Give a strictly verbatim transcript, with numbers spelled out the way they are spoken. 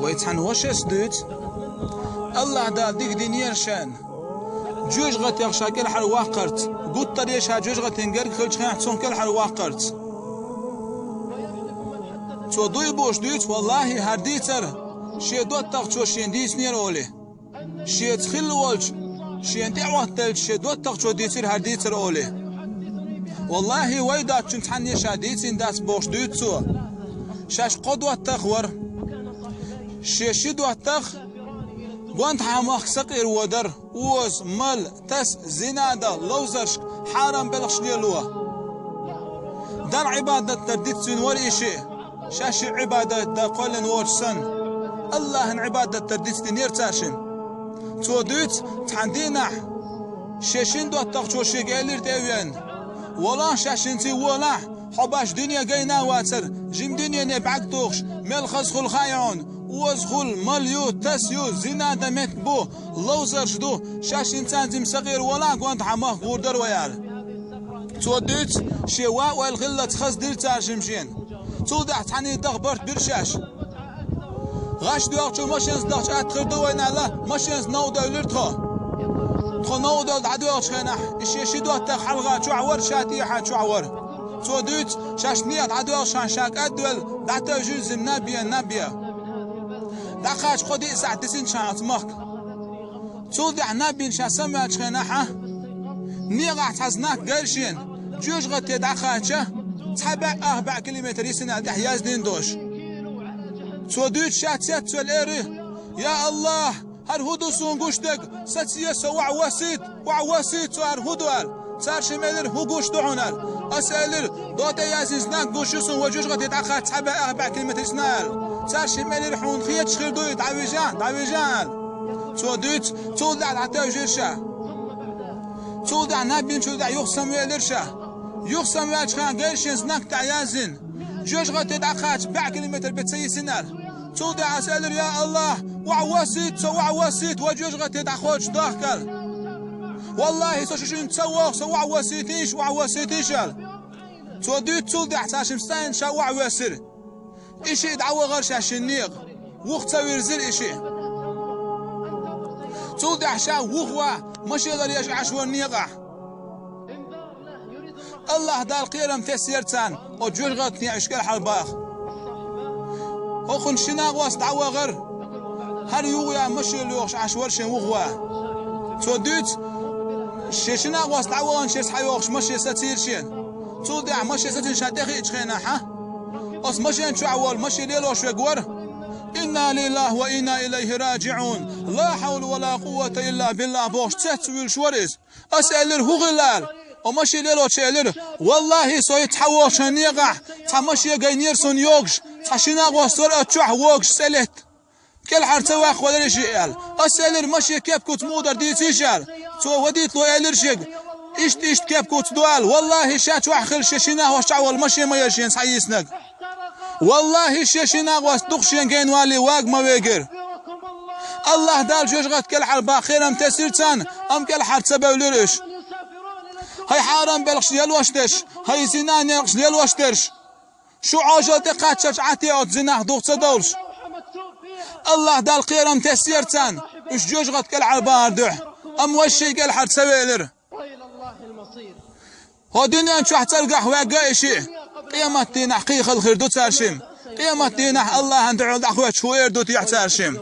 Вай цхьана вашас дуьйцу, Аллахь Дала дика динера шайна, жоьжахатех ша кӀелхьарваккхарца, гуттар а ша жоьжахатин герга хилча хенахь цунах кӀелхьарваккхарца. Цо дуй бууш дуьйцу, валлахьи, хӀара дийцар шен доттагӀчо шена дийцинера олий. Шеца хилла волчу шена тӀе а хӀоттаделча шен доттагӀчо дийцира хӀара дийцар олий. Валлахьи, вай доцчунна цхьанне а ша дийцина дац бохуш дуьйцу цо. Шаьш кхо доттагӀа вара. Шен ши доттагӀа Гонтхьа махка сакъера водар, оза, мала, таса, зина дан, ловзаршка, хьарам белхаш лело. Дан Ӏибадат дар диц вина вара и шиъ. Шаьш шиъ Ӏибадат дан кхоьллина воцуш санна, Аллахьан Ӏибадат дар диц динера цара шина. Цо дуьйцу, цхьана дийнахь шен шина доттагӀчо шега элира тӀе а веана: «Волахь, шаьш хӀинца волахь, хьо баш дуьне гайна а вацара, жима дуьнене бӀаьрг тухуш, мел хаза хуьлу хаьий хьуна, оза хуьлу, мала ю, таса ю, зина дан меттиг бу, ловзарш ду, шаьш хӀинца жима сакъера волахь, Гонтхьа махка гӀур дара вай», — аьлла. Цо дуьйцу, шен ван ойла хиллалц хаза дира цара жима шена. Цул тӀаьхьа цхьаьний даха барт бира шаьш. ГӀаш доьлхучу машенца дахча атта хир ду вайна аьлла, машенца новкъа девлира тхо. Тхо новкъа девлла дӀадоьлхучу хенахь, и шен ши доттагӀа хьалха чохь вара, ша тӀехьа чохь вара. Цо дуьйцу, шаьш некъа дӀадоьлхучу хенахь ша кӀадвелла, дӀатевжира жима наб бен, наб бен. ДӀакхача кхо-диъ сахьт дисинчхьана оцу махка. Цул тӀаьхьа наб бина ша самаваьллачу хенахь, некъахь цхьа знак гайра шена, жоьжахате дӀакхача, цхьа бӀе ах бӀе километр йисина аьлла тӀехь яздина долуш. Цо дуьйцу ша цецвелла эр: «Я Аллахь, хӀара хӀун ду суна гуш дерг? Саца е со, охьа вассийта, охьа вассийта со, хӀара хӀун ду?» — аьлла. Цара шимма элира: «ХӀун гуш ду хьуна?» — аьлла. Аса элира: «ДогӀа тӀе яздина знак гуш ю суна, вай жоьжахате дӀакхача цхьа бӀе ах бӀе километр йисина», — аьлла. Цара шимма элира: «Хьуна хеташ хир ду и, дӀавижа, дӀавижа», — аьлла. Цо дуьйцу, цул тӀаьхьа дӀатевжира ша. Цул тӀаьхьа наб бинчул тӀаьхьа юха самавелира ша. Юха самаваьллачу хенахь гайра шена знак тӀехь яздина: «Жоьжахате дӀакхача бӀе километр бен ца йисина», — аьлла. Цул тӀаьхьа аса элира: «Я Аллахь, охьа вассийта со, охьа вассийта, вай жоьжахате дӀакхочуш дахка», — аьлла. «Валлахьи, со шу шинна ца воху, со охьа вассийтийша, охьа вассийтийша», — аьлла. Цо дуьйцу, цул тӀаьхьа цара шимма стайна ша охьа воьссира. И шиъ дӀавахара шаьш шина некъа, вуха ца вирзира и шиъ. Цул тӀаьхьа ша вуха ван машен ларъеш Ӏаш вара некъахь. Аллахь Дала кхерам тесира царна, оцу жоьжахатехь уьш кӀелхьарбаха. ХӀокхунна ши накъост дӀавахара, хӀара юха а машен лоьхуш Ӏаш вара шен вуха ван. Цо дуьйцу, шен ши накъост дӀавахана шен схьайохуш машен сацийра шена. Цул тӀаьхьа машен сацийна ша тӀехиъчу хенахь, оцу машен чохь волу машен лелош верг вара: «Инна лиллахьи ва инна илайхьи раджиӀун! Ла хьавла ва ла къуввата илла биллахь!» — бохуш цец вуьлуш вара иза. Аса элира: «ХӀун хилла?» — аьлла. Оцу машен лелочо элира: «Валлахьи, со хӀинца схьавогӀучу хенахь некъахь цхьа машен гайнера суна йогуш, цхьа ши накъост вара оцу чохь вогуш цӀе летта. КӀелхьара ца ваккха валара и шиъ», — аьлла. Аса элира: «Машен кеп куц муха дара дийцийша», — аьлла. Цо вадитло элира шега: «Иштта, иштта кеп куц ду», — аьлла. Валлахьи, ша чохь хилла шен ши накъост чохь волу машен ма яра шена схьайиснарг. Валлахьи, шен ши накъост дукха шена гайна валле вага ма вегира. Аллахь Дала жоьжахат кӀелхьарбан кхерам тесира царна, амма кӀелхьара ца бевлира уьш. ХӀай хьарам белхаш лелош дерш, хӀай зина некъаш лелош дерш, шу Ӏожалла тӀе кхаччалц Ӏатте оцу зинах дух ца довлуш. Аллахь Дала кхерам тесира царна, уьш жоьжахат кӀелхьарбахьара дуьхьа, амма вай шайн кӀелхьара ца велира. ХӀо дуьнен чохь цӀаргахь ваьгга и шиъ, къематдийнахь кхин хала хир ду цара шимма. Къематдийнахь Аллахьан дуьхьал дӀахоьттуш хӀун эр ду техьа цара шимма?